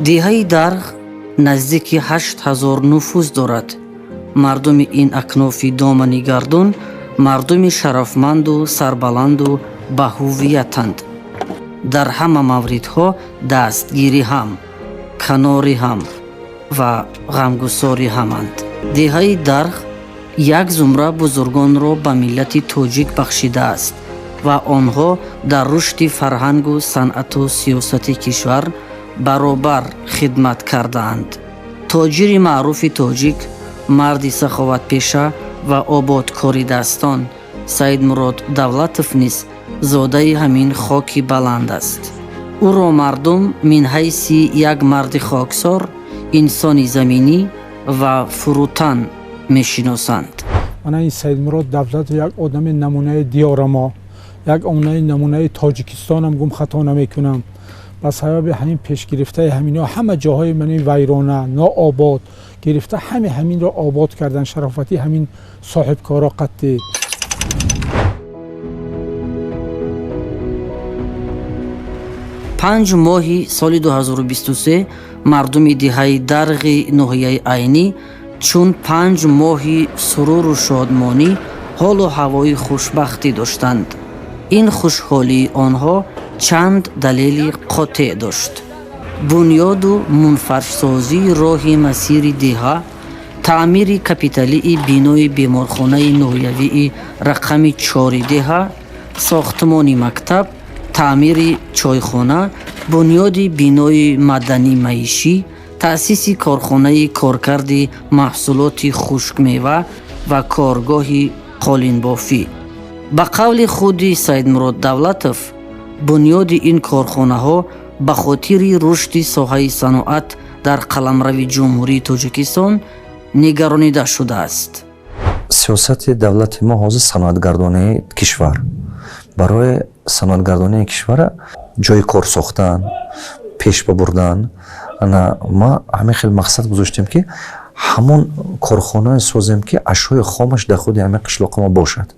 Деҳаи Дарғ наздики 8000 нуфус дорад. Мардуми ин акнофи домани гардун мардуми шарафманду сарбаланду баҳувиятанд. Дар ҳама мавридҳо дастгири ҳам, канори ҳам ва ғамгусори ҳаманд. Деҳаи Дарғ як зумра бузургонро ба миллати тоҷик бахшидааст ва онҳо дар рушди фарҳангу санъату сиёсати кишвар баробар хидмат кардаанд. Тоҷири маъруфи тоҷик, марди саховатпеша ва ободкори дастон Саидмурод Давлатов низ зодаи ҳамин хоки баланд аст. Ӯро мардум мин ҳайси як марди хоксор, инсони заминӣ ва фурӯтан мешиносанд. Мана ин Саидмурод Давлатов як одами намунаи диёра мо, як одами намунаи Тоҷикистонам гум хато намекунам. Ба сабаби ҳамин пешгирифтаи ҳамино ҳама ҷоҳои мани вайрона, нообод гирифта, ҳами ҳаминро обод кардан, шарофати ҳамин соҳибкоро қатъӣ. 5 моҳи соли 2023 мардуми деҳаи Дарғи ноҳияи Айнӣ чун 5 моҳи суруру шодмонӣ, ҳолу ҳавои хушбахтӣ доштанд. Ин хушҳолии онҳо чанд далели қотеъ дошт: бунёду мунфаршсозии роҳи масири деҳа, таъмири капиталии бинои беморхонаи ноҳиявии рақами чори деҳа, сохтмони мактаб, таъмири чойхона, бунёди бинои маданӣ маишӣ, таъсиси корхонаи коркарди маҳсулоти хушкмева ва коргоҳи қолинбофӣ. Ба қавли худи Саидмурод Давлатов, бунёди ин корхонаҳо ба хотири рушди соҳаи саноат дар қаламрави Ҷумҳурии Тоҷикистон нигаронида шудааст. Сиёсати давлати мо ҳозир саноатгардонии кишвар. Барои саноатгардонии кишвара ҷои кор сохтан, пеш бабурдан, ана ма ҳамин хел мақсад гузоштем, ки ҳамон корхонае созем, ки ашёи хомаш дар худи ҳамин қишлоқи мо бошад.